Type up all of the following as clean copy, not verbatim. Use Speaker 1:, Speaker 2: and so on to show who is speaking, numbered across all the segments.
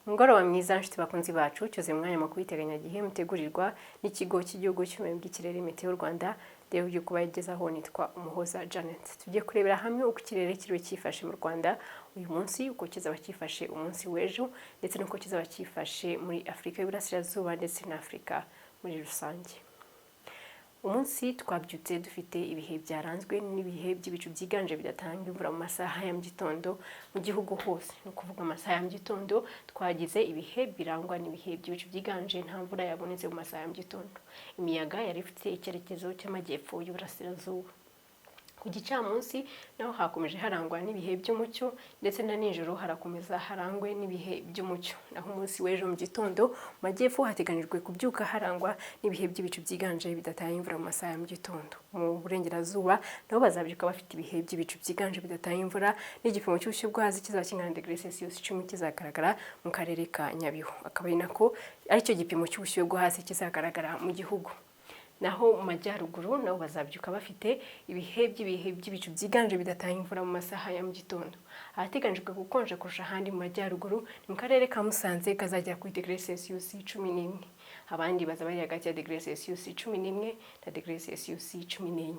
Speaker 1: Umugoroba mwiza, nshuti bakunzi bacu. Cyuze mu mwanya makuru y'iteganyagihe mutegurirwa n'Ikigo cy'Igihugu cy'Ubumenyi bw'Ikirere, Meteo Rwanda. Rero ugiye kubagezaho nitwa Umuhoza Janet. Tugiye kurebera hamwe uko ikirere kiriwe cyifashe mu Rwanda uyu munsi, uko kizaba cyifashe umunsi w'ejo, ndetse n'uko kizaba cyifashe muri Afurika y'Iburasirazuba ndetse na Afurika muri rusange. Umunsi twabyutse dufite ibihe byaranzwe n'ibihe by'ibicu byiganje bidatanga imvura mu masaha ya mu gitondo mu gihugu hose. Ni ukuvuga amasaha ya mu gitondo twagize ibihe birangwa n'ibihe by'ibicu byiganje, nta mvura yabonetse mu masaha ya mu gitondo. Imiyaga yari ifite icyerekezo cy'amajyepfo y'uburasirazuba. Ku gicamunsi naho hakomeje harangwa n'ibihe by'umucyo, ndetse na nijoro harakomeza harangwe n'ibihe by'umucyo. Naho umunsi w'ejo mu gitondo, mu majyepfo hateganyijwe kubyuka harangwa n'ibihe by'ibicu byiganje bidatanga imvura mu masaha ya mu gitondo. Mu burengerazuba nabo bazabyuka bafite ibihe by'ibicu byiganje bidatanga imvura, n'igipimo cy'ubushyuhe bwo hasi kizaba kingana na degere Celsius 10 kizagaragara mu karere ka Nyabihu, akaba ari nako aricyo gipimo cy'ubushyuhe bwo hasi kizagaragara mu gihugu. Naho mu majyaruguru nabo bazabyuka bafite ibihe by'ibicu byiganje bidatanga imvura mu masaha ya mu gitondo. Ahateganyijwe gukonja kurusha ahandi mu majyaruguru ni mu karere ka Musanze, kazagera kuri degere Celsius 11. Abandi bazaba bari hagati ya degere Celsius 11 na degere Celsius 14.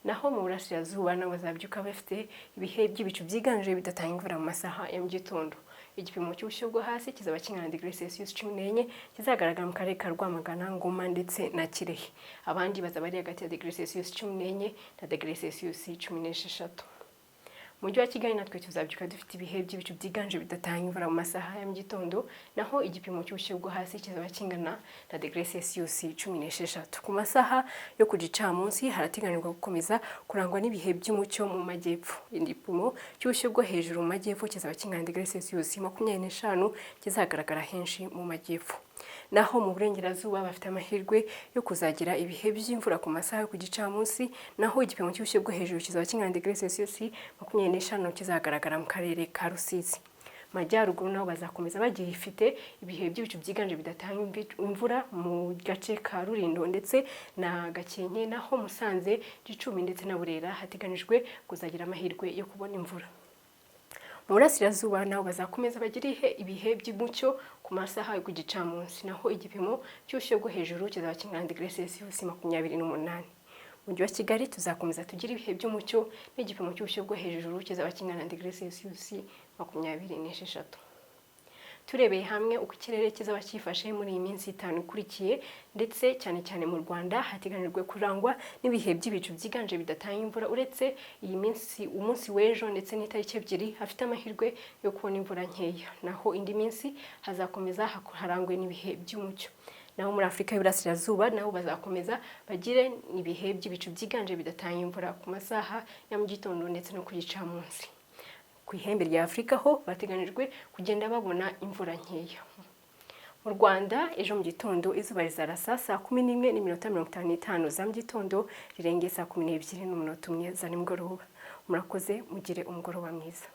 Speaker 1: Naho mu burasirazuba nabo bazabyuka bafite ibihe by'ibicu byiganje bidatanga imvura mu masaha ya mu gitondo. Igipimo cy'ubushyuhe bwo hasi kizaba kingana na degere Celsius 14, kizagaragara mu karere ka Rwamagana, Ngoma ndetse na Kirehe. Abandi bazaba bari hagati ya degere Celsius 14 na degere Celsius 16. Mu mujyi wa Kigali natwe tuzabyuka dufite ibihe by'ibicu byiganje bidatanga imvura mu masaha ya mu gitondo, naho igipimo cy'ubushyuhe bwo hasi kizaba kingana na degere Celsius 16. Ku masaha yo ku gicamunsi harateganyijwe gukomeza kurangwa n'ibihe by'umucyo mu majyepfo. Igipimo cy'ubushyuhe bwo hejuru mu majyepfo kizaba kingana na degere Celsius 25, kizagaragara henshi mu majyepfo. Naho mu burengerazuba bafite amahirwe yo kuzagira ibihe by'imvura ku masaha yo ku gicamunsi, naho igipimo cy'ubushyuhe bwo hejuru kizaba kingana na degere Celsius 25, kizagaragara mu karere ka Rusizi. Majyaruguru naho bazakomeza bagifite ibihe by'ibicu byiganje bidatanga imvura mu gace ka Rulindo ndetse na Gakenke, naho Musanze, Gicumbi ndetse na Burera hateganijwe kuzagira amahirwe yo kubona imvura. Mu burasirazuba naho bazakomeza bagire ibihe by'umucyo ku masaha yo ku gicamunsi, naho igipimo cy'ubushyuhe bwo hejuru kizaba kingana na degere Celsius 28. Mu mujyi wa Kigali tuzakomeza tugire ibihe by'umucyo, n'igipimo cy'ubushyuhe bwo hejuru kizaba kingana na degere Celsius 26. Turebeye hamwe uko ikirere kizaba cyifashe muri iyi minsi 5 ikurikiye, ndetse cyane cyane mu Rwanda, hateganyijwe kurangwa n'ibihe by'ibicu byiganje bidatanga imvura, uretse iyi minsi, umunsi w'ejo ndetse n'itariki 2 hafite amahirwe yo kubona imvura nkeya. Naho indi minsi hazakomeza harangwe n'ibihe by'umucyo. Naho muri Afurika y'Iburasirazuba nabo bazakomeza bagire ibihe by'ibicu byiganje bidatanga imvura ku masaha ya mu gitondo ndetse no ku gicamunsi. Ku ihembe rya Afurika ho bateganijwe kugenda babona imvura nkeya. Mu Rwanda ejo mu gitondo izuba rizarasa saa 11:55 za mu gitondo, rirenge saa 12:01 za nimugoroba. Murakoze, mugire umugoroba mwiza.